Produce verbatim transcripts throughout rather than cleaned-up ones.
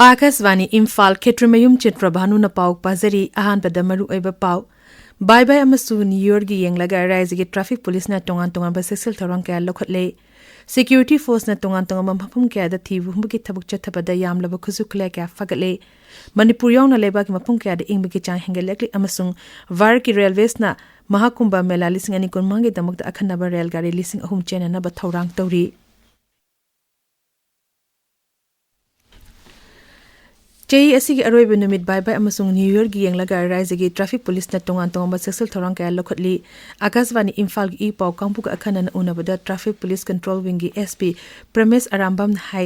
ꯑꯥꯀꯥꯁꯕꯥꯅꯤ ꯏꯝꯐꯥꯜ, ꯈꯦꯇ꯭ꯔꯤꯃꯌꯨꯝ ꯆꯤꯇ꯭ꯔꯚꯥꯅꯨꯅ ꯄꯥꯎ ꯄꯥꯖꯔꯤ꯫ ꯑꯍꯥꯟꯕꯗ ꯃꯔꯨ ꯑꯣꯏꯕ ꯄꯥꯎ꯫ ꯕꯥꯏ ꯕꯥꯏ ꯑꯃꯁꯨꯡ ꯅ꯭ꯌꯨ ꯌꯔꯒꯤ ꯌꯦꯡꯂꯒ ꯔꯥꯏꯖꯒꯤ traffic policeꯅ ꯇꯣꯉꯥꯟ ꯇꯣꯉꯥꯟꯕ ꯆꯦꯛꯁꯤꯜ ꯊꯧꯔꯥꯡ ꯀꯌꯥ ꯂꯧꯈꯠꯂꯦ꯫ Security forceꯅ ꯇꯣꯉꯥꯟ ꯇꯣꯉꯥꯟꯕ ꯃꯐꯝ ꯀꯌꯥꯗ ꯊꯤꯕ ꯍꯨꯝꯕꯒꯤ ꯊꯕꯛ ꯆꯠꯊꯕꯗ ꯌꯥꯝꯂꯕ ꯈꯨꯠꯁꯨ ꯈꯨꯠꯂꯥꯏ ꯀꯌꯥ ꯐꯥꯒꯠꯂꯦ꯫ ꯃꯅꯤꯄꯨꯔ ꯌꯥꯎꯅ ꯂꯩꯕꯥꯛꯀꯤ ꯃꯐꯝ ꯀꯌꯥꯗ ꯏꯪꯕꯒꯤ ꯆꯥꯡ ꯍꯦꯟꯒꯠꯂꯛꯂꯤ ꯑꯃꯁꯨꯡ ꯚꯥꯔꯠꯀꯤ ꯔꯦꯜꯋꯦꯁꯅ ꯃꯍꯥꯀꯨꯝꯚ ꯃꯦꯂꯥ ꯂꯤꯁꯤꯡ ꯑꯅꯤ ꯀꯨꯟꯃꯉꯥꯒꯤꯗꯃꯛꯇ ꯑꯈꯟꯅꯕ ꯔꯦꯜ ꯒꯥꯔꯤ ꯂꯤꯁꯤꯡ ꯑꯍꯨꯝ ꯆꯦꯟꯅꯅꯕ ꯊꯧꯔꯥꯡ ꯇꯧꯔꯤ꯫ ꯆꯍꯤ ꯑꯁꯤꯒꯤ ꯑꯔꯣꯏꯕ ꯅꯨꯃꯤꯠ ꯕꯥꯏ ꯕꯥꯏ ꯑꯃꯁꯨꯡ ꯅ꯭ꯌꯨ ꯌꯔꯒꯤ ꯌꯦꯡꯂꯒ ꯔꯥꯏꯖꯒꯤ traffic policeꯅ ꯇꯣꯉꯥꯟ ꯇꯣꯉꯥꯟꯕ ꯆꯦꯛꯁꯤꯜ ꯊꯧꯔꯥꯡ ꯀꯌꯥ ꯂꯧꯈꯠꯂꯤ꯫ ꯑꯥꯀꯥꯁꯕꯥꯅꯤ ꯏꯝꯐꯥꯜꯒꯤ ꯏ ꯄꯥꯎ ꯀꯥꯡꯕꯨꯒ ꯑꯈꯟꯅꯅ ꯎꯅꯕꯗ traffic police control wingꯒꯤ S P ꯄ꯭ꯔꯃꯦꯁ ꯑꯔꯥꯝꯕꯝꯅ ꯍꯥꯏ,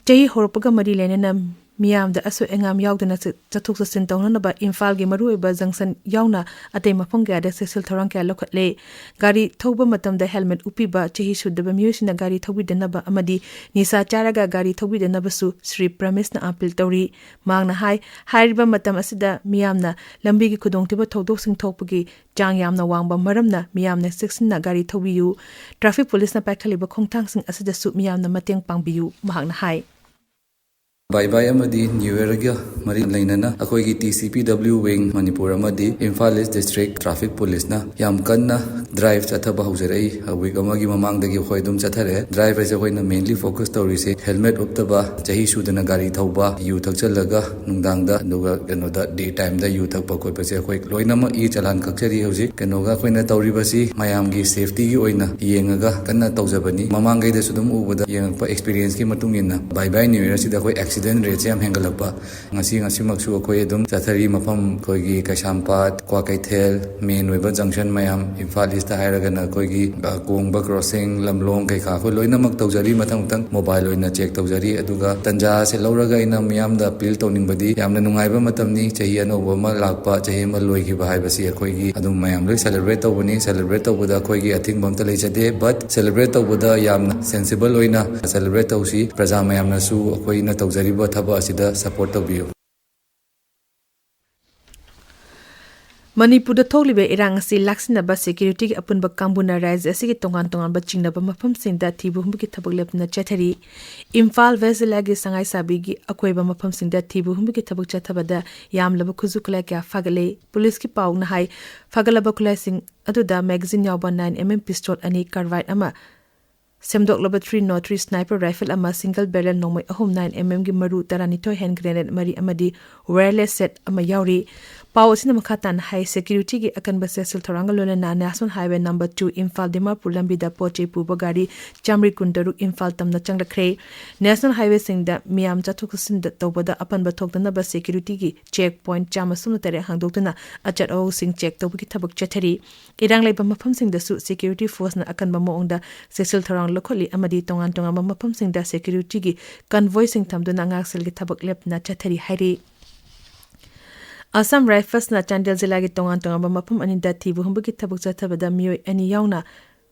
ꯆꯍꯤ ꯍꯧꯔꯛꯄꯒ ꯃꯔꯤ ꯂꯩꯅꯅ ꯃꯤꯌꯥꯝꯗ ꯑꯁꯣꯏ ꯑꯉꯥꯝ ꯌꯥꯎꯗꯅ ꯆ-, ꯆꯠꯊꯣꯛ ꯆꯠꯁꯤꯟ ꯇꯧꯅꯅꯕ ꯏꯝꯐꯥꯜꯒꯤ ꯃꯔꯨꯑꯣꯏꯕ junction ꯌꯥꯎꯅ ꯑꯇꯩ ꯃꯐꯝ ꯀꯌꯥꯗ ꯆꯦꯛꯁꯤꯜ ꯊꯧꯔꯥꯡ ꯀꯌꯥ ꯂꯧꯈꯠꯂꯦ꯫ ꯒꯥꯔꯤ ꯊꯧꯕ ꯃꯇꯝꯗ helmet ꯎꯞꯄꯤꯕ, ꯆꯍꯤ ꯁꯨꯗꯕ ꯃꯤꯑꯣꯏꯁꯤꯡꯅ ꯒꯥꯔꯤ ꯊꯧꯕꯤꯗꯅꯕ ꯑꯃꯗꯤ ꯅꯤꯁꯥ ꯆꯥꯔꯒ ꯒꯥꯔꯤ ꯊꯧꯕꯤꯗꯅꯕꯁꯨ ꯁ꯭ꯔꯤ ꯄ꯭ꯔꯃꯦꯁꯅ appeal ꯇꯧꯔꯤ꯫ ꯃꯍꯥꯛꯅ ꯍꯥꯏ, ꯍꯥꯏꯔꯤꯕ ꯃꯇꯝ ꯑꯁꯤꯗ ꯃꯤꯌꯥꯝꯅ ꯂꯝꯕꯤꯒꯤ ꯈꯨꯗꯣꯡꯊꯤꯕ ꯊꯧꯗꯣꯛꯁꯤꯡ ꯊꯣꯛꯄꯒꯤ ꯆꯥꯡ ꯌꯥꯝꯅ ꯋꯥꯡꯕ ꯃꯔꯝꯅ ꯃꯤꯌꯥꯝꯅ ꯆꯦꯛꯁꯤꯟꯅ ꯒꯥꯔꯤ ꯊꯧꯕꯤꯌꯨ꯫ Traffic policeꯅ ꯄꯥꯏꯈꯠꯂꯤꯕ ꯈꯣꯡꯊꯥꯡꯁꯤꯡ ꯑꯁꯤꯗꯁꯨ ꯃꯤꯌꯥꯝꯅ ꯃꯇꯦꯡ ꯄꯥꯡꯕꯤꯌꯨ, ꯃꯍꯥꯛꯅ ꯍꯥꯏ꯫ ꯕꯥꯏ ꯕꯥꯏ ꯑꯃꯗꯤ ꯅ꯭ꯌꯨ ꯌꯔꯒ ꯃꯔꯤ ꯂꯩꯅꯅ ꯑꯩꯈꯣꯏꯒꯤ T C P W wing Manipur ꯑꯃꯗꯤ ꯏꯝꯐꯥꯜ East District traffic policeꯅ ꯌꯥꯝ ꯀꯟꯅ drive ꯆꯠꯊꯕ ꯍꯧꯖꯔꯛꯏ꯫ Week ꯑꯃꯒꯤ ꯃꯃꯥꯡꯗꯒꯤ ꯑꯩꯈꯣꯏ ꯑꯗꯨꯝ ꯆꯠꯊꯔꯛꯑꯦ꯫ Drive ꯍꯥꯏꯁꯦ ꯑꯩꯈꯣꯏꯅ mainly focus ꯇꯧꯔꯤꯁꯦ helmet ꯎꯞꯇꯕ, ꯆꯍꯤ ꯁꯨꯗꯅ ꯒꯥꯔꯤ ꯊꯧꯕ, ꯌꯨ ꯊꯛꯆꯜꯂꯒ ꯅꯨꯡꯗꯥꯡꯗ, ꯑꯗꯨꯒ ꯀꯩꯅꯣꯗ, day timeꯗ ꯌꯨ ꯊꯛꯄ ꯈꯣꯠꯄꯁꯦ ꯑꯩꯈꯣꯏ ꯂꯣꯏꯅꯃꯛ e-challan ꯀꯛꯆꯔꯤ ꯍꯧꯖꯤꯛ꯫ ꯀꯩꯅꯣꯒ ꯑꯩꯈꯣꯏꯅ ꯇꯧꯔꯤꯕꯁꯤ ꯃꯌꯥꯝꯒꯤ safetyꯒꯤ ꯑꯣꯏꯅ ꯌꯦꯡꯉꯒ ꯀꯟꯅ ꯇꯧꯖꯕꯅꯤ꯫ ꯃꯃꯥꯡꯈꯩꯗꯁꯨ ꯑꯗꯨꯝ ꯎꯕꯗ, ꯌꯦꯡꯉꯛꯄ experienceꯀꯤ ꯃꯇꯨꯡ ꯏꯟꯅ, ꯕꯥꯏ ꯕꯥꯏ ꯅ꯭ꯌꯨ ꯌꯔꯁꯤꯗ ꯑꯩꯈꯣꯏ accident rateꯁꯦ ꯌꯥꯝ ꯍꯦꯟꯒꯠꯂꯛꯄ꯫ ꯉꯁꯤ, ꯉꯁꯤꯃꯛꯁꯨ ꯑꯩꯈꯣꯏ ꯑꯗꯨꯝ ꯆꯠꯊꯔꯤ꯫ ꯃꯐꯝ ꯑꯩꯈꯣꯏꯒꯤ ꯀꯩꯁꯥꯝꯄꯥꯠ, ꯀ꯭ꯋꯥꯀꯩꯊꯦꯜ, main ꯑꯣꯏꯕ junction ꯃꯌꯥꯝ, ꯏꯝꯐꯥꯜ Eastꯇ ꯍꯥꯏꯔꯒꯅ ꯑꯩꯈꯣꯏꯒꯤ, ꯑ, ꯀꯣꯡꯕ crossing, ꯂꯝꯂꯣꯡ ꯀꯩꯀꯥ ꯑꯩꯈꯣꯏ ꯂꯣꯏꯅꯃꯛ ꯇꯧꯖꯔꯤ꯫ ꯃꯊꯪ ꯃꯊꯪ mobile ꯑꯣꯏꯅ check ꯇꯧꯖꯔꯤ꯫ ꯑꯗꯨꯒ ꯇꯟꯖꯥꯁꯦ ꯂꯧꯔꯒ ꯑꯩꯅ ꯃꯤꯌꯥꯝꯗ appeal ꯇꯧꯅꯤꯡꯕꯗꯤ, ꯌꯥꯝꯅ ꯅꯨꯡꯉꯥꯏꯕ ꯃꯇꯝꯅꯤ꯫ ꯆꯍꯤ ꯑꯅꯧꯕ ꯑꯃ ꯂꯥꯛꯄ, ꯆꯍꯤ ꯑꯃ ꯂꯣꯏꯈꯤꯕ ꯍꯥꯏꯕꯁꯤ ꯑꯩꯈꯣꯏꯒꯤ ꯑꯗꯨꯝ ꯃꯌꯥꯝ ꯂꯣꯏ celebrate ꯇꯧꯕꯅꯤ꯫ Celebrate ꯇꯧꯕꯗ ꯑꯩꯈꯣꯏꯒꯤ ꯑꯊꯤꯡꯕ ꯑꯝꯇ ꯂꯩꯖꯗꯦ, but celebrate ꯇꯧꯕꯗ ꯌꯥꯝꯅ sensible ꯑꯣꯏꯅ celebrate ꯇꯧꯁꯤ꯫ ꯄ꯭ꯔꯖꯥ ꯃꯌꯥꯝꯅꯁꯨ ꯑꯩꯈꯣꯏꯅ ꯇꯧꯖꯔꯤꯕ ꯊꯕꯛ ꯑꯁꯤꯗ support ꯇꯧꯕꯤꯌꯨ꯫ ꯃꯅꯤꯄꯨꯔꯗ ꯊꯣꯛꯂꯤꯕ ꯏꯔꯥꯡ ꯑꯁꯤ ꯂꯥꯛꯁꯤꯟꯅꯕ ꯁꯦꯀ꯭ꯌꯨꯔꯤꯇꯤꯒꯤ ꯑꯄꯨꯟꯕ ꯀꯥꯡꯕꯨꯅ ꯔꯥꯖ꯭ꯌ ꯑꯁꯤꯒꯤ ꯇꯣꯉꯥꯟ ꯇꯣꯉꯥꯟꯕ ꯆꯤꯡꯅꯕ ꯃꯐꯝꯁꯤꯡꯗ ꯊꯤꯕ ꯍꯨꯝꯕꯒꯤ ꯊꯕꯛ ꯂꯦꯞꯇꯅ ꯆꯠꯊꯔꯤ꯫ ꯏꯝꯐꯥꯜ ꯋꯦꯁ ꯖꯤꯂꯥꯒꯤ ꯁꯉꯥꯏꯁꯥꯕꯤꯒꯤ ꯑꯀꯣꯏꯕ ꯃꯐꯝꯁꯤꯡꯗ ꯊꯤꯕ ꯍꯨꯝꯕꯒꯤ ꯊꯕꯛ ꯆꯠꯊꯕꯗ ꯌꯥꯝꯂꯕ ꯈꯨꯠꯁꯨ ꯈꯨꯠꯂꯥꯏ ꯀꯌꯥ ꯐꯥꯒꯠꯂꯦ꯫ ꯄꯨꯂꯤꯁꯀꯤ ꯄꯥꯎꯅ ꯍꯥꯏ, ꯐꯥꯒꯠꯂꯕ ꯈꯨꯠꯂꯥꯏꯁꯤꯡ ꯑꯗꯨꯗ ꯃꯦꯒꯥꯖꯤꯟ ꯌꯥꯎꯕ ꯅꯥꯏꯟ ꯑꯦꯝ ꯑꯦꯝ ꯄꯤꯁꯇꯣꯜ ꯑꯅꯤ, ꯀꯥꯔꯕꯥꯏꯟ ꯑꯃ, ꯁꯦꯝꯗꯣꯛꯂꯕ ꯊ꯭ꯔꯤ ꯅꯣꯠ ꯊ꯭ꯔꯤ ꯁ꯭ꯅꯥꯏꯄꯔ ꯔꯥꯏꯐꯜ ꯑꯃ, ꯁꯤꯡꯒꯜ ꯕꯦꯔꯦꯜ ꯅꯣꯡꯃꯩ ꯑꯍꯨꯝ, ꯅꯥꯏꯟ ꯑꯦꯝ ꯑꯦꯝꯒꯤ ꯃꯔꯨ ꯇꯔꯥꯅꯤꯊꯣꯏ, ꯍꯦꯟ ꯒ꯭ꯔꯦꯅꯦꯗ ꯃꯔꯤ ꯑꯃꯗꯤ ꯋꯥꯌꯔꯂꯦꯁ ꯁꯦꯠ ꯑꯃ ꯌꯥꯎꯔꯤ꯫ ꯄꯥꯎ ꯑꯁꯤꯅ ꯃꯈꯥ ꯇꯥꯅ ꯍꯥꯏ, ꯁꯦꯀ꯭ꯌꯨꯔꯤꯇꯤꯒꯤ ꯑꯀꯟꯕ ꯆꯦꯛꯁꯤꯜ ꯊꯧꯔꯥꯡꯒ ꯂꯣꯏꯅꯅ national highway number two Imphal Dimapur ꯂꯝꯕꯤꯗ ꯄꯣꯠ ꯆꯩ ꯄꯨꯕ ꯒꯥꯔꯤ ꯆꯥꯃꯔꯤ ꯀꯨꯟꯇꯔꯨꯛ ꯏꯝꯐꯥꯜ ꯇꯝꯅ ꯆꯪꯂꯛꯈ꯭ꯔꯦ꯫ ꯅꯦꯁꯅꯦꯜ ꯍꯥꯏꯋꯦꯁꯤꯡꯗ ꯃꯤꯌꯥꯝ ꯆꯠꯊꯣꯛ ꯆꯠꯁꯤꯟ ꯇꯧꯕꯗ ꯑꯄꯟꯕ ꯊꯣꯛꯇꯅꯕ ꯁꯦꯀ꯭ꯌꯨꯔꯤꯇꯤꯒꯤ ꯆꯦꯛ ꯄꯣꯏꯟꯠ ꯆꯥꯝꯃ ꯁꯨꯞꯅ ꯇꯔꯦꯠ ꯍꯥꯡꯗꯣꯛꯇꯨꯅ ꯑꯆꯠ ꯑꯋꯧꯁꯤꯡ ꯆꯦꯛ ꯇꯧꯕꯒꯤ ꯊꯕꯛ ꯆꯠꯊꯔꯤ꯫ ꯏꯔꯥꯡ ꯂꯩꯕ ꯃꯐꯝꯁꯤꯡꯗꯁꯨ ꯁꯦꯀ꯭ꯌꯨꯔꯤꯇꯤ ꯐꯣꯔꯁꯅ ꯑꯀꯟꯕ ꯃꯑꯣꯡꯗ ꯆꯦꯛꯁꯤꯜ ꯊꯧꯔꯥꯡ ꯂꯧꯈꯠꯂꯤ ꯑꯃꯗꯤ ꯇꯣꯉꯥꯟ ꯇꯣꯉꯥꯟꯕ ꯃꯐꯝꯁꯤꯡꯗ ꯁꯦꯀ꯭ꯌꯨꯔꯤꯇꯤꯒꯤ ꯀꯟꯚꯣꯏꯁꯤꯡ ꯊꯝꯗꯨꯅ ꯉꯥꯛꯁꯦꯜꯒꯤ ꯊꯕꯛ ꯂꯦꯞꯇꯅ ꯆꯠꯊꯔꯤ ꯍꯥꯏꯔꯤ꯫ ꯑꯁꯥꯝ ꯔꯥꯏꯐꯜꯁꯅ ꯆꯥꯟꯗꯦꯜ ꯖꯤꯂꯥꯒꯤ ꯇꯣꯉꯥꯟ ꯇꯣꯉꯥꯟꯕ ꯃꯐꯝ ꯑꯅꯤꯗ ꯊꯤꯕ ꯍꯨꯝꯕꯒꯤ ꯊꯕꯛ ꯆꯠꯊꯕꯗ ꯃꯤꯑꯣꯏ ꯑꯅꯤ ꯌꯥꯎꯅ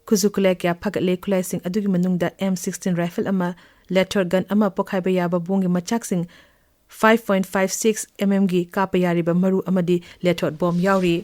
ꯈꯨꯠꯁꯨ ꯈꯨꯠꯂꯥꯏ ꯀꯌꯥ ꯐꯥꯒꯠꯂꯦ꯫ ꯈꯨꯠꯂꯥꯏꯁꯤꯡ ꯑꯗꯨꯒꯤ ꯃꯅꯨꯡꯗ ꯑꯦꯝ ꯁꯤꯛꯁꯇꯤꯟ ꯔꯥꯏꯐꯜ ꯑꯃ, ꯂꯦꯊꯔ ꯒꯟ ꯑꯃ, ꯄꯣꯈꯥꯏꯕ ꯌꯥꯕ ꯕꯣꯝꯒꯤ ꯃꯆꯥꯛꯁꯤꯡ, five point five six M ꯑꯦꯝꯒꯤ ꯀꯥꯞꯄ ꯌꯥꯔꯤꯕ ꯃꯔꯨ ꯑꯃꯗꯤ ꯂꯦꯊꯔ ꯕꯣꯝ ꯌꯥꯎꯔꯤ꯫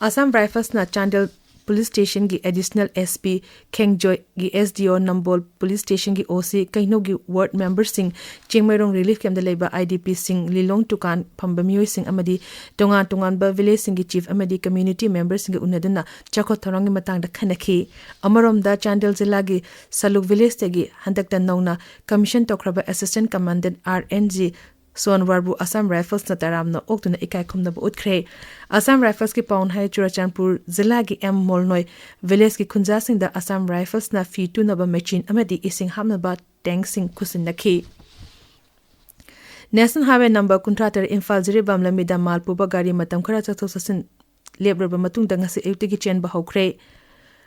ꯑꯁꯥꯝ ꯔꯥꯏꯐꯜꯁꯅ ꯆꯥꯟꯗꯦꯜ ꯄꯨꯂꯤꯁ ꯁ꯭ꯇꯦꯁꯟꯒꯤ ꯑꯦꯗꯤꯁꯅꯦꯜ ꯑꯦꯁ ꯄꯤ ꯈꯦꯡꯖꯣꯏꯒꯤ S D O Nambol police ꯁ꯭ꯇꯦꯁꯟꯒꯤ ꯑꯣ ꯁꯤ ꯀꯩꯅꯧꯒꯤ ꯋꯥꯔꯗ ꯃꯦꯝꯕꯔꯁꯤꯡ, ꯆꯤꯡꯃꯩꯔꯣꯡ ꯔꯤꯂꯤꯐ ꯀꯦꯝꯞꯇ ꯂꯩꯕ ꯑꯥꯏ ꯗꯤ ꯄꯤꯁꯤꯡ, ꯂꯤꯂꯣꯡ ꯗꯨꯀꯥꯟ ꯐꯝꯕ ꯃꯤꯑꯣꯏꯁꯤꯡ ꯑꯃꯗꯤ ꯇꯣꯉꯥꯟ ꯇꯣꯉꯥꯟꯕ ꯚꯤꯂꯦꯖꯁꯤꯡꯒꯤ ꯆꯤꯐ ꯑꯃꯗꯤ ꯀꯝꯃ꯭ꯌꯨꯅꯤꯇꯤ ꯃꯦꯝꯕꯔꯁꯤꯡꯒ ꯎꯅꯗꯨꯅ ꯆꯥꯎꯈꯠ ꯊꯧꯔꯥꯡꯒꯤ ꯃꯇꯥꯡꯗ ꯈꯟꯅꯈꯤ꯫ ꯑꯃꯔꯣꯝꯗ, ꯆꯥꯟꯗꯦꯜ ꯖꯤꯂꯥꯒꯤ ꯁꯂꯨꯛ ꯚꯤꯂꯦꯖꯇꯒꯤ ꯍꯟꯗꯛꯇ ꯅꯧꯅ ꯀꯃꯤꯁꯟ ꯇꯧꯈ꯭ꯔꯕ assistant commandant R N G ꯁꯣꯟꯋꯥꯔꯕꯨ ꯑꯁꯥꯝ ꯔꯥꯏꯐꯜꯁꯅ ꯇꯔꯥꯝꯅ ꯑꯣꯛꯇꯨꯅ ꯏꯀꯥꯏ ꯈꯨꯝꯅꯕ ꯎꯠꯈ꯭ꯔꯦ꯫ ꯑꯁꯥꯝ ꯔꯥꯏꯐꯜꯁꯀꯤ ꯄꯥꯎꯅ ꯍꯥꯏ, ꯆꯨꯔꯥꯆꯥꯟꯄꯨꯔ ꯖꯤꯂꯥꯒꯤ ꯑꯦꯝ ꯃꯣꯜꯅꯣꯏ ꯚꯤꯂꯦꯖꯀꯤ ꯈꯨꯟꯖꯥꯁꯤꯡꯗ ꯑꯁꯥꯝ ꯔꯥꯏꯐꯜꯁꯅ ꯐꯤ ꯇꯨꯅꯕ ꯃꯦꯆꯤꯟ ꯑꯃꯗꯤ ꯏꯁꯤꯡ ꯍꯥꯞꯅꯕ ꯇꯦꯡꯛꯁꯤꯡ ꯈꯨꯠꯁꯤꯟꯅꯈꯤ꯫ ꯅꯦꯁꯅꯦꯜ ꯍꯥꯏꯋꯦ ꯅꯝꯕꯔ ꯀꯨꯟꯊ꯭ꯔꯥ ꯇꯔꯦꯠ ꯏꯝꯐꯥꯜ ꯖꯤꯔꯤꯕꯥꯝ ꯂꯝꯕꯤꯗ ꯃꯥꯜ ꯄꯨꯕ ꯒꯥꯔꯤ ꯃꯇꯝ ꯈꯔ ꯆꯠꯊꯣꯛ ꯆꯠꯁꯤꯟ ꯂꯦꯞꯂꯨꯔꯕ ꯃꯇꯨꯡꯗ ꯉꯁꯤ ꯑꯌꯨꯛꯇꯒꯤ ꯆꯦꯟꯕ ꯍꯧꯈ꯭ꯔꯦ꯫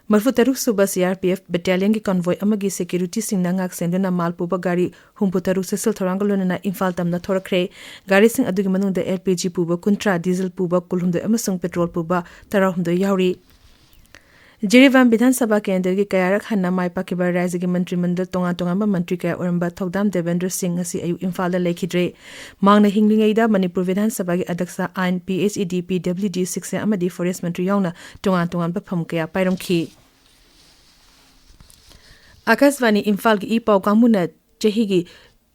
ꯃꯔꯤꯐꯨ ꯇꯔꯨꯛ ꯁꯨꯕ ꯁꯤ ꯑꯥꯔ ꯄꯤ ꯑꯦꯐ ꯕꯦꯇꯥꯂꯤꯌꯟꯒꯤ ꯀꯟꯚꯣꯏ ꯑꯃꯒꯤ ꯁꯦꯀ꯭ꯌꯨꯔꯤꯇꯤꯁꯤꯡꯅ ꯉꯥꯛ ꯁꯦꯟꯗꯨꯅ ꯃꯥꯜ ꯄꯨꯕ ꯒꯥꯔꯤ ꯍꯨꯝꯐꯨ ꯇꯔꯨꯛ ꯆꯦꯛꯁꯤꯜ ꯊꯧꯔꯥꯡꯒ ꯂꯣꯏꯅꯅ ꯏꯝꯐꯥꯜ ꯇꯝꯅ ꯊꯣꯔꯛꯈ꯭ꯔꯦ꯫ ꯒꯥꯔꯤꯁꯤꯡ ꯑꯗꯨꯒꯤ ꯃꯅꯨꯡꯗ ꯑꯦꯜ ꯄꯤ ꯖꯤ ꯄꯨꯕ ꯀꯨꯟꯊ꯭ꯔꯥ, ꯗꯤꯖꯜ ꯄꯨꯕ ꯀꯨꯟꯍꯨꯝꯗꯣꯏ ꯑꯃꯁꯨꯡ ꯄꯦꯇ꯭ꯔꯣꯜ ꯄꯨꯕ ꯇꯔꯥꯍꯨꯝꯗꯣꯏ ꯌꯥꯎꯔꯤ꯫ ꯖꯤꯔꯤꯕꯥꯝ ꯕꯤꯙꯥꯟ ꯁꯚꯥ ꯀꯦꯟꯗ꯭ꯔꯒꯤ ꯀꯌꯥꯔꯛ ꯍꯟꯅ ꯃꯥꯏ ꯄꯥꯛꯈꯤꯕ ꯔꯥꯖ꯭ꯌꯒꯤ ꯃꯟꯇ꯭ꯔꯤ ꯃꯟꯗꯜ ꯇꯣꯉꯥꯟ ꯇꯣꯉꯥꯟꯕ ꯃꯟꯇ꯭ꯔꯤ ꯀꯌꯥ ꯑꯣꯏꯔꯝꯕ ꯊꯧꯗꯥꯝ ꯗꯦꯕꯦꯟꯗ꯭ꯔ ꯁꯤꯡ ꯉꯁꯤ ꯑꯌꯨꯛ ꯏꯝꯐꯥꯜꯗ ꯂꯩꯈꯤꯗ꯭ꯔꯦ꯫ ꯃꯍꯥꯛꯅ ꯍꯤꯡꯂꯤꯉꯩꯗ ꯃꯅꯤꯄꯨꯔ ꯕꯤꯙꯥꯟ ꯁꯚꯥꯒꯤ ꯑꯗ꯭ꯌꯛꯁ, ꯑꯥꯏꯟ, ꯄꯤ ꯑꯩꯆ ꯏ ꯗꯤ, ꯄꯤ ꯗꯕ꯭ꯂꯤꯎ ꯗꯤ, ꯁꯤꯛꯁꯥ ꯑꯃꯗꯤ ꯐꯣꯔꯦꯁ ꯃꯟꯇ꯭ꯔꯤ ꯌꯥꯎꯅ ꯇꯣꯉꯥꯟ ꯇꯣꯉꯥꯟꯕ ꯐꯝ ꯀꯌꯥ ꯄꯥꯏꯔꯝꯈꯤ꯫ ꯑꯀꯥꯁꯕꯥꯅꯤ ꯏꯝꯐꯥꯜꯒꯤ ꯏ ꯄꯥꯎ ꯀꯥꯡꯕꯨꯅ ꯆꯍꯤꯒꯤ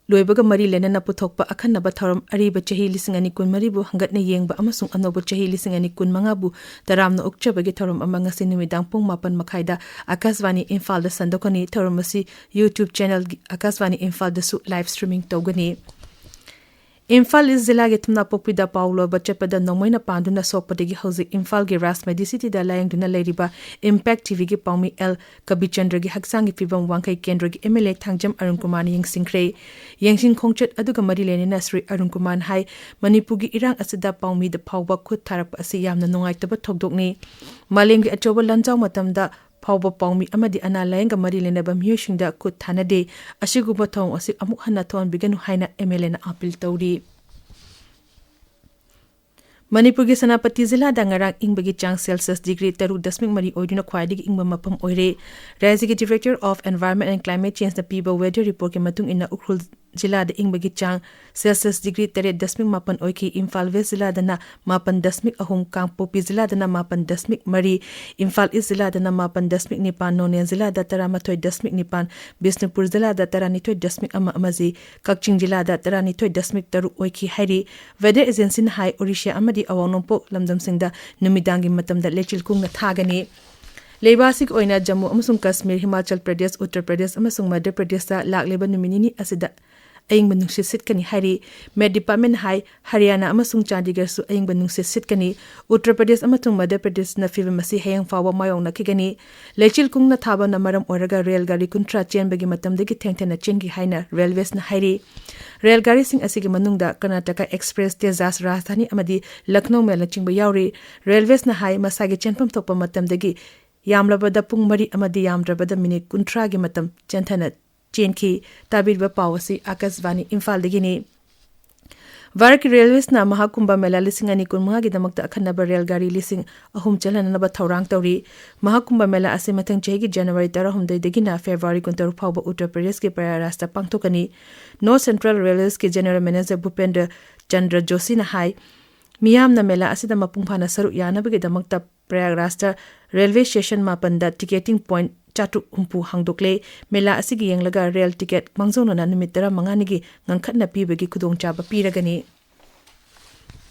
ꯂꯣꯏꯕꯒ ꯃꯔꯤ ꯂꯩꯅꯅ ꯄꯨꯊꯣꯛꯄ ꯑꯈꯟꯅꯕ ꯊꯧꯔꯝ ꯑꯔꯤꯕ ꯆꯍꯤ ꯂꯤꯁꯤꯡ ꯑꯅꯤ ꯀꯨꯟꯃꯔꯤꯕꯨ ꯍꯪꯒꯠꯅ ꯌꯦꯡꯕ ꯑꯃꯁꯨꯡ ꯑꯅꯧꯕ ꯆꯍꯤ ꯂꯤꯁꯤꯡ ꯑꯅꯤ ꯀꯨꯟꯃꯉꯥꯕꯨ ꯇꯔꯥꯝꯅ ꯑꯣꯛꯆꯕꯒꯤ ꯊꯧꯔꯝ ꯑꯃ ꯉꯁꯤ ꯅꯨꯃꯤꯗꯥꯡ ꯄꯨꯡ ꯃꯥꯄꯟ ꯃꯈꯥꯏꯗ ꯑꯀꯥꯁꯕꯥꯅꯤ ꯏꯝꯐꯥꯜꯗ ꯁꯟꯗꯣꯛꯀꯅꯤ꯫ ꯊꯧꯔꯝ ꯑꯁꯤ YouTube channel ꯑꯀꯥꯁꯕꯥꯅꯤ ꯏꯝꯐꯥꯜꯗꯁꯨ live streaming ꯇꯧꯒꯅꯤ꯫ ꯏꯝꯐꯥꯜ ꯏꯁ ꯖꯤꯂꯥꯒꯤ ꯊꯨꯝꯅꯥꯄꯣꯛꯄꯤꯗ ꯄꯥꯎ ꯂꯧꯕ ꯆꯠꯄꯗ ꯅꯣꯡꯃꯩꯅ ꯄꯥꯟꯗꯨꯅ ꯁꯣꯛꯄꯗꯒꯤ ꯍꯧꯖꯤꯛ ꯏꯝꯐꯥꯜꯒꯤ ꯔꯥꯖ ꯃꯦꯗꯤꯁꯤꯇꯤꯗ ꯂꯥꯌꯦꯡꯗꯨꯅ ꯂꯩꯔꯤꯕ ꯏꯝꯄꯦꯛ ꯇꯤꯚꯤꯒꯤ ꯄꯥꯎꯃꯤ ꯑꯦꯜ ꯀꯕꯤꯆꯟꯗ꯭ꯔꯒꯤ ꯍꯛꯆꯥꯡꯒꯤ ꯐꯤꯕꯝ ꯋꯥꯡꯈꯩ ꯀꯦꯟꯗ꯭ꯔꯒꯤ M L A Thangjam Arun ꯀꯨꯃꯥꯔꯅ ꯌꯦꯡꯁꯤꯟꯈ꯭ꯔꯦ꯫ ꯌꯦꯡꯁꯤꯟ ꯈꯣꯡꯆꯠ ꯑꯗꯨꯒ ꯃꯔꯤ ꯂꯩꯅꯅ ꯁ꯭ꯔꯤ ꯑꯔꯨꯟ ꯀꯨꯃꯥꯔꯅ ꯍꯥꯏ, ꯃꯅꯤꯄꯨꯔꯒꯤ ꯏꯔꯥꯡ ꯑꯁꯤꯗ ꯄꯥꯎꯃꯤꯗ ꯐꯥꯎꯕ ꯈꯨꯠ ꯊꯥꯔꯛꯄ ꯑꯁꯤ ꯌꯥꯝꯅ ꯅꯨꯡꯉꯥꯏꯇꯕ ꯊꯧꯗꯣꯛꯅꯤ꯫ ꯃꯥꯂꯦꯝꯒꯤ ꯑꯆꯧꯕ ꯂꯥꯟꯖꯥꯎ ꯃꯇꯝꯗ ꯐꯥꯎꯕ ꯄꯥꯎꯃꯤ ꯑꯃꯗꯤ ꯑꯅꯥ ꯂꯥꯌꯦꯡꯒ ꯃꯔꯤ ꯂꯩꯅꯕ ꯃꯤꯑꯣꯏꯁꯤꯡꯗ ꯈꯨꯠ ꯊꯥꯅꯗꯦ꯫ ꯑꯁꯤꯒꯨꯝꯕ ꯊꯧꯑꯣꯡ ꯑꯁꯤ ꯑꯃꯨꯛ ꯍꯟꯅ ꯊꯣꯛꯍꯟꯕꯤꯒꯅꯨ ꯍꯥꯏꯅ ꯑꯦꯝ ꯑꯦꯜ ꯑꯦꯅ ꯑꯥꯄꯤꯜ ꯇꯧꯔꯤ꯫ ꯃꯅꯤꯄꯨꯔꯒꯤ ꯁꯦꯅꯥꯄꯇꯤ ꯖꯤꯂꯥꯗ ꯉꯔꯥꯡ ꯏꯪꯕꯒꯤ ꯆꯥꯡ ꯁꯦꯜꯁꯤꯌꯁ ꯗꯤꯒ꯭ꯔꯤ ꯇꯔꯨꯛ ꯗꯁꯃꯤꯛ ꯃꯔꯤ ꯑꯣꯏꯗꯨꯅ ꯈ꯭ꯋꯥꯏꯗꯒꯤ ꯏꯪꯕ ꯃꯐꯝ ꯑꯣꯏꯔꯦ꯫ ꯔꯥꯖ꯭ꯌꯒꯤ Director of Environment and Climate Changeꯅ ꯄꯤꯕ weather reportꯀꯤ ꯃꯇꯨꯡ ꯏꯟꯅ ꯎꯈ꯭ꯔꯨꯜ ꯖꯤꯂꯥꯗ ꯏꯪꯕꯒꯤ ꯆꯥꯡ ꯁꯦꯜꯁꯤꯌꯁ ꯗꯤꯒ꯭ꯔꯤ ꯇꯔꯦꯠ ꯗꯁꯃꯤꯛ ꯃꯥꯄꯟ ꯑꯣꯏꯈꯤ꯫ ꯏꯝꯐꯥꯜ ꯋꯦꯁ ꯖꯤꯂꯥꯗꯅ ꯃꯥꯄꯟ ꯗꯁꯃꯤꯛ ꯑꯍꯨꯝ, ꯀꯥꯡꯄꯣꯛꯄꯤ ꯖꯤꯂꯥꯗꯅ ꯃꯥꯄꯟ ꯗꯁꯃꯤꯛ ꯃꯔꯤ, ꯏꯝꯐꯥꯜ ꯏꯁ ꯖꯤꯂꯥꯗꯅ ꯃꯥꯄꯟ ꯗꯁꯃꯤꯛ ꯅꯤꯄꯥꯟ, ꯅꯣꯅꯦ ꯖꯤꯂꯥꯗ ꯇꯔꯥꯃꯥꯊꯣꯏ ꯗꯁꯃꯤꯛ ꯅꯤꯄꯥꯟ, ꯕꯤꯁꯅꯨꯄꯨꯔ ꯖꯤꯂꯥꯗ ꯇꯔꯥꯅꯤꯊꯣꯏ ꯗꯁꯃꯤꯛ ꯑꯃ ꯑꯃꯗꯤ ꯀꯛꯆꯤꯡ ꯖꯤꯂꯥꯗ ꯇꯔꯥꯅꯤꯊꯣꯏ ꯗꯁꯃꯤꯛ ꯇꯔꯨꯛ ꯑꯣꯏꯈꯤ ꯍꯥꯏꯔꯤ꯫ Weather Agencyꯅ ꯍꯥꯏ, ꯑꯣꯔꯤꯁꯥ ꯑꯃꯗꯤ ꯑꯋꯥꯡ ꯅꯣꯡꯄꯣꯛ ꯂꯝꯗꯝꯁꯤꯡꯗ ꯅꯨꯃꯤꯗꯥꯡꯒꯤ ꯃꯇꯝꯗ ꯂꯩꯆꯤꯜ ꯀꯨꯡꯅ ꯊꯥꯒꯅꯤ꯫ ꯂꯩꯕꯥꯛ ꯑꯁꯤꯒꯤ ꯑꯣꯏꯅ ꯖꯝꯃꯨ ꯑꯃꯁꯨꯡ ꯀꯥꯁꯃꯤꯔ, ꯍꯤꯃꯥꯆꯜ ꯄ꯭ꯔꯗꯦꯁ, ꯎꯠꯇꯔ ꯄ꯭ꯔꯗꯦꯁ ꯑꯃꯁꯨꯡ ꯃꯙ꯭ꯌ ꯄ꯭ꯔꯗꯦꯁꯇ ꯂꯥꯛꯂꯤꯕ ꯅꯨꯃꯤꯠ ꯅꯤꯅꯤ ꯑꯁꯤꯗ ꯑꯏꯪꯕ ꯅꯨꯡꯁꯤꯠ ꯁꯤꯠꯀꯅꯤ ꯍꯥꯏꯔꯤ꯫ Met Department ꯍꯥꯏ, ꯍꯔꯤꯌꯥꯅꯥ ꯑꯃꯁꯨꯡ ꯆꯥꯟꯗꯤꯒꯔꯁꯨ ꯑꯏꯪꯕ ꯅꯨꯡꯁꯤꯠ ꯁꯤꯠꯀꯅꯤ꯫ ꯎꯠꯇꯔ ꯄ꯭ꯔꯗꯦꯁ ꯑꯃꯁꯨꯡ ꯃꯙ꯭ꯌ ꯄ꯭ꯔꯗꯦꯁꯅ ꯐꯤꯚꯝ ꯑꯁꯤ ꯍꯌꯦꯡ ꯐꯥꯎꯕ ꯃꯥꯌꯣꯛꯅꯈꯤꯒꯅꯤ꯫ ꯂꯩꯆꯤꯜ ꯀꯨꯡꯅ ꯊꯥꯕꯅ ꯃꯔꯝ ꯑꯣꯏꯔꯒ ꯔꯦꯜ ꯒꯥꯔꯤ ꯀꯨꯟꯊ꯭ꯔꯥ ꯆꯦꯟꯕꯒꯤ ꯃꯇꯝꯗꯒꯤ ꯊꯦꯡꯊꯅ ꯆꯦꯟꯈꯤ ꯍꯥꯏꯅ ꯔꯦꯜꯋꯦꯁꯅ ꯍꯥꯏꯔꯤ꯫ ꯔꯦꯜ ꯒꯥꯔꯤꯁꯤꯡ ꯑꯁꯤꯒꯤ ꯃꯅꯨꯡꯗ ꯀꯔꯅꯥꯇꯀꯥ ꯑꯦꯛꯁꯄ꯭ꯔꯦꯁ, ꯇꯦꯖꯥꯁ ꯔꯥꯖꯙꯥꯅꯤ ꯑꯃꯗꯤ ꯂꯈꯅꯧ ꯃꯦꯜꯅꯆꯤꯡꯕ ꯌꯥꯎꯔꯤ꯫ ꯔꯦꯜꯋꯦꯁꯅ ꯍꯥꯏ, ꯃꯁꯥꯒꯤ ꯆꯦꯟꯐꯝ ꯊꯣꯛꯄ ꯃꯇꯝꯗꯒꯤ ꯌꯥꯝꯂꯕꯗ ꯄꯨꯡ ꯃꯔꯤ ꯑꯃꯗꯤ ꯌꯥꯝꯗ꯭ꯔꯕꯗ ꯃꯤꯅꯤꯠ ꯀꯨꯟꯊ꯭ꯔꯥꯒꯤ ꯃꯇꯝ ꯆꯦꯟꯊꯅ ꯆꯦꯟꯈꯤ꯫ ꯇꯥꯕꯤꯔꯤꯕ ꯄꯥꯎ ꯑꯁꯤ ꯑꯀꯥꯁꯕꯥꯅꯤ ꯏꯝꯐꯥꯜꯗꯒꯤꯅꯤ꯫ ꯚꯥꯔꯠꯀꯤ ꯔꯦꯜꯋꯦꯁꯅ ꯃꯍꯥꯀꯨꯝꯚ ꯃꯦꯂꯥ ꯂꯤꯁꯤꯡ ꯑꯅꯤ ꯀꯨꯟꯃꯉꯥꯒꯤꯗꯃꯛꯇ ꯑꯈꯟꯅꯕ ꯔꯦꯜ ꯒꯥꯔꯤ ꯂꯤꯁꯤꯡ ꯑꯍꯨꯝ ꯆꯦꯜꯍꯟꯅꯕ ꯊꯧꯔꯥꯡ ꯇꯧꯔꯤ꯫ ꯃꯍꯥꯀꯨꯝꯚ ꯃꯦꯂꯥ ꯑꯁꯤ ꯃꯊꯪ ꯆꯍꯤꯒꯤ ꯖꯅꯋꯥꯔꯤ ꯇꯔꯥꯍꯨꯝꯗꯣꯏꯗꯒꯤꯅ ꯐꯦꯕ꯭ꯔꯨꯋꯥꯔꯤ ꯀꯨꯟꯇꯔꯨꯛ ꯐꯥꯎꯕ ꯎꯠꯇꯔ ꯄ꯭ꯔꯗꯦꯁꯀꯤ ꯄ꯭ꯔꯌꯥꯒꯔꯥꯖꯇ ꯄꯥꯡꯊꯣꯛꯀꯅꯤ꯫ ꯅꯣꯔꯠ ꯁꯦꯟꯇ꯭ꯔꯦꯜ ꯔꯦꯜꯋꯦꯁꯀꯤ ꯖꯦꯅꯔꯦꯜ ꯃꯦꯅꯦꯖꯔ ꯚꯨꯄꯦꯟꯗ꯭ꯔ ꯆꯟꯗ꯭ꯔ ꯖꯣꯁꯤꯅ ꯍꯥꯏ, ꯃꯤꯌꯥꯝꯅ ꯃꯦꯂꯥ ꯑꯁꯤꯗ ꯃꯄꯨꯡ ꯐꯥꯅ ꯁꯔꯨꯛ ꯌꯥꯅꯕꯒꯤꯗꯃꯛꯇ ꯄ꯭ꯔꯌꯥꯒꯔꯥꯖꯇ ꯔꯦꯜꯋꯦ ꯁ꯭ꯇꯦꯁꯟ ꯃꯥꯄꯟꯗ ꯇꯤꯀꯦꯇꯤꯡ ꯄꯣꯏꯟꯠ ꯆꯥꯇ꯭ꯔꯨꯛ ꯍꯨꯝꯐꯨ ꯍꯥꯡꯗꯣꯛꯂꯦ꯫ ꯃꯦꯂꯥ ꯑꯁꯤꯒꯤ ꯌꯦꯡꯂꯒ ꯔꯦꯜ ꯇꯤꯀꯦꯠ ꯃꯥꯡꯖꯧꯅꯅ ꯅꯨꯃꯤꯠ ꯇꯔꯥꯃꯉꯥꯅꯤꯒꯤ ꯉꯟꯈꯠꯅ ꯄꯤꯕꯒꯤ ꯈꯨꯗꯣꯡꯆꯥꯕ ꯄꯤꯔꯒꯅꯤ꯫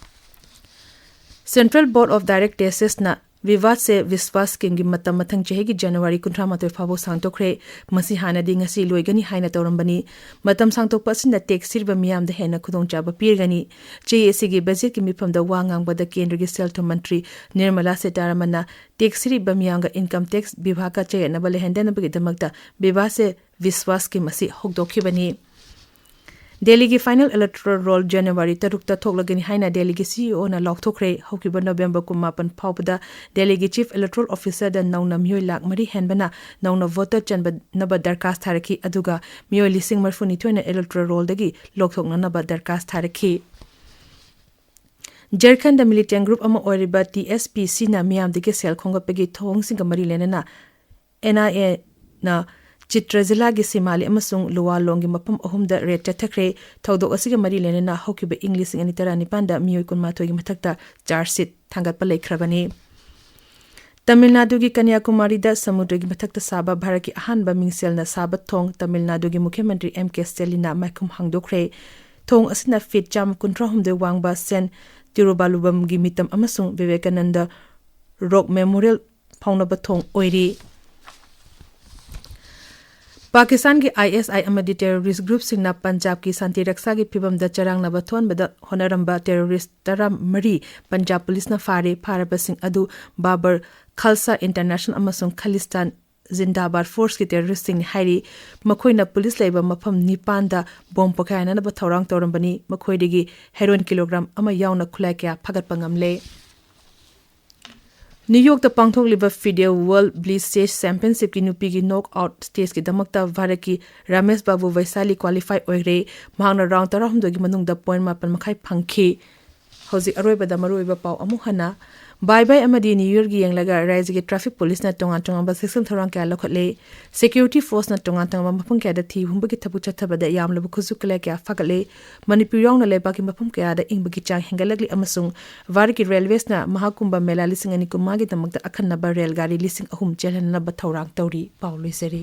Central Board of Direct Taxesꯅ ꯚꯤꯚꯥꯠ ꯁꯦ ꯚꯤꯁ꯭ꯋꯥꯁ ꯁ꯭ꯀꯤꯝꯒꯤ ꯃꯇꯝ ꯃꯊꯪ ꯆꯍꯤꯒꯤ ꯖꯅꯋꯥꯔꯤ ꯀꯨꯟꯊ꯭ꯔꯥ ꯃꯥꯊꯣꯏ ꯐꯥꯎꯕ ꯁꯥꯡꯗꯣꯛꯈ꯭ꯔꯦ꯫ ꯃꯁꯤ ꯍꯥꯟꯅꯗꯤ ꯉꯁꯤ ꯂꯣꯏꯒꯅꯤ ꯍꯥꯏꯅ ꯇꯧꯔꯝꯕꯅꯤ꯫ ꯃꯇꯝ ꯁꯥꯡꯗꯣꯛꯄ ꯑꯁꯤꯅ ꯇꯦꯛꯁ ꯊꯤꯔꯤꯕ ꯃꯤꯌꯥꯝꯗ ꯍꯦꯟꯅ ꯈꯨꯗꯣꯡꯆꯥꯕ ꯄꯤꯔꯒꯅꯤ꯫ ꯆꯍꯤ ꯑꯁꯤꯒꯤ ꯕꯖꯦꯠꯀꯤ ꯃꯤꯐꯝꯗ ꯋꯥ ꯉꯥꯡꯕꯗ ꯀꯦꯟꯗ꯭ꯔꯒꯤ ꯁꯦꯜ ꯊꯨꯝ ꯃꯟꯇ꯭ꯔꯤ ꯅꯤꯔꯃꯂꯥ ꯁꯤꯇꯥꯔꯥꯃꯟꯅ ꯇꯦꯛꯁ ꯊꯤꯔꯤꯕ ꯃꯤꯌꯥꯝꯒ ꯏꯟꯀꯝ ꯇꯦꯛꯁ ꯚꯤꯚꯥꯒ ꯆꯌꯦꯠꯅꯕ ꯂꯩꯍꯟꯗꯅꯕꯒꯤꯗꯃꯛꯇ ꯚꯤꯚꯥ ꯁꯦ ꯚꯤꯁ꯭ꯋꯥꯁ ꯁ꯭ꯀꯤꯝ ꯑꯁꯤ ꯍꯧꯗꯣꯛꯈꯤꯕꯅꯤ꯫ ꯗꯦꯜꯂꯤꯒꯤ ꯐꯥꯏꯅꯦꯜ ꯏꯂꯦꯛꯇꯣꯔꯦꯜ ꯔꯣꯜ ꯖꯅꯋꯥꯔꯤ ꯇꯔꯨꯛꯇ ꯊꯣꯛꯂꯒꯅꯤ ꯍꯥꯏꯅ ꯗꯦꯜꯂꯤꯒꯤ ꯁꯤꯏꯑꯣꯅ ꯂꯥꯎꯊꯣꯛꯈ꯭ꯔꯦ꯫ ꯍꯧꯈꯤꯕ ꯅꯣꯕꯦꯝꯕꯔ ꯀꯨꯟꯃꯥꯄꯟ ꯐꯥꯎꯕꯗ ꯗꯦꯜꯂꯤꯒꯤ ꯆꯤꯐ ꯏꯂꯦꯛꯇꯣꯔꯦꯜ ꯑꯣꯐꯤꯁꯔꯗ ꯅꯧꯅ ꯃꯤꯑꯣꯏ ꯂꯥꯈ ꯃꯔꯤ ꯍꯦꯟꯕꯅ ꯅꯧꯅ ꯚꯣꯇꯔ ꯆꯟꯕꯅꯕ ꯗꯔꯈꯥꯁ ꯊꯥꯔꯛꯈꯤ, ꯑꯗꯨꯒ ꯃꯤꯑꯣꯏ ꯂꯤꯁꯤꯡ ꯃꯔꯤꯐꯨꯅꯤꯊꯣꯏꯅ ꯏꯂꯦꯛꯇꯣꯔꯦꯜ ꯔꯣꯜꯗꯒꯤ ꯂꯧꯊꯣꯛꯅꯅꯕ ꯗꯔꯈꯥꯁ ꯊꯥꯔꯛꯈꯤ꯫ ꯖꯔꯈꯟꯗ ꯃꯤꯂꯤꯇꯦꯟ ꯒ꯭ꯔꯨꯞ ꯑꯃ ꯑꯣꯏꯔꯤꯕ ꯇꯤ ꯑꯦꯁ ꯄꯤ ꯁꯤꯅ ꯃꯤꯌꯥꯝꯗꯒꯤ ꯁꯦꯜ ꯈꯣꯝꯒꯠꯄꯒꯤ ꯊꯧꯑꯣꯡꯁꯤꯡꯒ ꯃꯔꯤ ꯂꯩꯅꯅ ꯑꯦꯟ ꯑꯥꯏ ꯑꯦꯅ ꯆꯤꯇ꯭ꯔ ꯖꯤꯂꯥꯒꯤ ꯁꯤꯃꯥꯂꯤ ꯑꯃꯁꯨꯡ ꯂꯨꯋꯥꯂꯣꯡꯒꯤ ꯃꯐꯝ ꯑꯍꯨꯝꯗ ꯔꯦꯗ ꯆꯠꯊꯈ꯭ꯔꯦ꯫ ꯊꯧꯗꯣꯛ ꯑꯁꯤꯒ ꯃꯔꯤ ꯂꯩꯅꯅ ꯍꯧꯈꯤꯕ ꯏꯪ ꯂꯤꯁꯤꯡ ꯑꯅꯤ ꯇꯔꯥꯅꯤꯄꯥꯟꯗ ꯃꯤꯑꯣꯏ ꯀꯨꯟꯃꯥꯊꯣꯏꯒꯤ ꯃꯊꯛꯇ ꯆꯥꯔꯖ ꯁꯤꯠ ꯊꯥꯡꯒꯠꯄ ꯂꯩꯈ꯭ꯔꯕꯅꯤ꯫ ꯇꯃꯤꯜ ꯅꯥꯗꯨꯒꯤ ꯀꯟꯌꯥꯀꯨꯃꯥꯔꯤꯗ ꯁꯃꯨꯗ꯭ꯔꯒꯤ ꯃꯊꯛꯇ ꯁꯥꯕ ꯚꯥꯔꯠꯀꯤ ꯑꯍꯥꯟꯕ ꯃꯤꯡꯁꯦꯜꯅ ꯁꯥꯕ ꯊꯣꯡ ꯇꯃꯤꯜ ꯅꯥꯗꯨꯒꯤ ꯃꯨꯈ꯭ꯌ ꯃꯟꯇ꯭ꯔꯤ ꯑꯦꯝ ꯀꯦ ꯁ꯭ꯇꯦꯂꯤꯟꯅ ꯃꯥꯏꯈꯨꯝ ꯍꯥꯡꯗꯣꯛꯈ꯭ꯔꯦ꯫ ꯊꯣꯡ ꯑꯁꯤꯅ ꯐꯤꯠ ꯆꯥꯝꯃ ꯀꯨꯟꯊ꯭ꯔꯥꯍꯨꯝꯗꯣꯏ ꯋꯥꯡꯕ ꯁꯦꯟ ꯇꯤꯔꯨꯕꯥꯂꯨꯕꯝꯒꯤ ꯃꯤꯇꯝ ꯑꯃꯁꯨꯡ ꯚꯤꯕꯦꯀꯥꯅꯟꯗ ꯔꯣꯛ ꯃꯦꯃꯣꯔꯤꯌꯦꯜ ꯐꯥꯎꯅꯕ ꯊꯣꯡ ꯑꯣꯏꯔꯤ꯫ ꯄꯥꯀꯤꯁꯇꯥꯟꯒꯤ ꯑꯥꯏ ꯑꯦꯁ ꯑꯥꯏ ꯑꯃꯗꯤ ꯇꯦꯔꯣꯔꯤꯁ ꯒ꯭ꯔꯨꯞꯁꯤꯡꯅ ꯄꯟꯖꯥꯕꯀꯤ ꯁꯥꯟꯇꯤ ꯔꯛꯁꯥꯒꯤ ꯐꯤꯕꯝꯗ ꯆꯔꯥꯡꯅꯕ ꯊꯣꯛꯍꯟꯕꯗ ꯍꯣꯠꯅꯔꯝꯕ ꯇꯦꯔꯣꯔꯤꯁ ꯇꯔꯥꯃꯔꯤ ꯄꯟꯖꯥꯕ ꯄꯨꯂꯤꯁꯅ ꯐꯥꯔꯦ꯫ ꯐꯥꯔꯕꯁꯤꯡ ꯑꯗꯨ ꯕꯥꯕꯔ ꯈꯜꯁꯥ ꯏꯟꯇꯔꯅꯦꯁꯅꯦꯜ ꯑꯃꯁꯨꯡ ꯈꯥꯂꯤꯁꯇꯥꯟ ꯖꯤꯟꯗꯥꯕꯥꯗ ꯐꯣꯔꯁꯀꯤ ꯇꯦꯔꯣꯔꯤꯁꯁꯤꯡꯅꯤ ꯍꯥꯏꯔꯤ꯫ ꯃꯈꯣꯏꯅ ꯄꯨꯂꯤꯁ ꯂꯩꯕ ꯃꯐꯝ ꯅꯤꯄꯥꯟꯗ ꯕꯣꯝ ꯄꯣꯈꯥꯏꯅꯅꯕ ꯊꯧꯔꯥꯡ ꯇꯧꯔꯝꯕꯅꯤ꯫ ꯃꯈꯣꯏꯗꯒꯤ ꯍꯦꯔꯣꯏꯟ ꯀꯤꯂꯣꯒ꯭ꯔꯥꯝ ꯑꯃ ꯌꯥꯎꯅ ꯈꯨꯠꯂꯥꯏ ꯀꯌꯥ ꯐꯥꯒꯠꯄ ꯉꯝꯂꯦ꯫ New ꯌꯣꯔꯛꯇ ꯄꯥꯡꯊꯣꯛꯂꯤꯕ FIDE world bleach chess ꯆꯦꯝꯄꯤꯌꯟꯁꯤꯞꯀꯤ ꯅꯨꯄꯤꯒꯤ ꯅꯣꯛ ꯑꯥꯎꯠ ꯁ꯭ꯇꯦꯖꯀꯤꯗꯃꯛꯇ ꯚꯥꯔꯠꯀꯤ ꯔꯥꯃꯦꯁ ꯕꯥꯕꯨ ꯋꯩꯁꯥꯂꯤ ꯀ꯭ꯋꯥꯂꯤꯐꯥꯏ ꯑꯣꯏꯔꯦ꯫ ꯃꯍꯥꯛꯅ ꯔꯥꯎꯟꯗ ꯇꯔꯥꯍꯨꯝꯗꯣꯏꯒꯤ ꯃꯅꯨꯡꯗ ꯄꯣꯏꯟ ꯃꯥꯄꯟ ꯃꯈꯥꯏ ꯐꯪꯈꯤ꯫ ꯍꯧꯖꯤꯛ ꯑꯔꯣꯏꯕꯗ ꯃꯔꯨꯑꯣꯏꯕ ꯄꯥꯎ ꯑꯃꯨꯛ ꯍꯟꯅ꯫ ꯕꯥꯏ ꯕꯥꯏ ꯑꯃꯗꯤ ꯅ꯭ꯌꯨ ꯌꯔꯒꯤ ꯌꯦꯡꯂꯒ ꯔꯥꯏꯖ꯭ꯌꯒꯤ ꯇ꯭ꯔꯥꯐꯤꯛ ꯄꯨꯂꯤꯁꯅ ꯇꯣꯉꯥꯟ ꯇꯣꯉꯥꯟꯕ ꯆꯦꯛꯁꯤꯟ ꯊꯧꯔꯥꯡ ꯀꯌꯥ ꯂꯧꯈꯠꯂꯦ꯫ ꯁꯦꯀ꯭ꯌꯨꯔꯤꯇꯤ ꯐꯣꯔꯁꯅ ꯇꯣꯉꯥꯟ ꯇꯣꯉꯥꯟꯕ ꯃꯐꯝ ꯀꯌꯥꯗ ꯊꯤ ꯍꯨꯝꯕꯒꯤ ꯊꯕꯛ ꯆꯠꯊꯕꯗ ꯌꯥꯝꯂꯕ ꯈꯨꯠꯁꯨ ꯈꯨꯠꯂꯥꯏ ꯀꯌꯥ ꯐꯥꯒꯠꯂꯦ꯫ ꯃꯅꯤꯄꯨꯔ ꯌꯥꯎꯅ ꯂꯩꯕꯥꯛꯀꯤ ꯃꯐꯝ ꯀꯌꯥꯗ ꯏꯪꯕꯒꯤ ꯆꯥꯡ ꯍꯦꯟꯒꯠꯂꯛꯂꯤ ꯑꯃꯁꯨꯡ ꯚꯥꯔꯠꯀꯤ ꯔꯦꯜꯋꯦꯁꯅ ꯃꯍꯥꯀꯨꯝꯚ ꯃꯦꯂꯥ ꯂꯤꯁꯤꯡ ꯑꯅꯤ ꯀꯨꯟꯃꯉꯥꯒꯤꯗꯃꯛꯇ ꯑꯈꯟꯅꯕ ꯔꯦꯜ ꯒꯥꯔꯤ ꯂꯤꯁꯤꯡ ꯑꯍꯨꯝ ꯆꯦꯜꯍꯟꯅꯕ ꯊꯧꯔꯥꯡ ꯇꯧꯔꯤ꯫ ꯄꯥꯎ ꯂꯣꯏꯖꯔꯦ꯫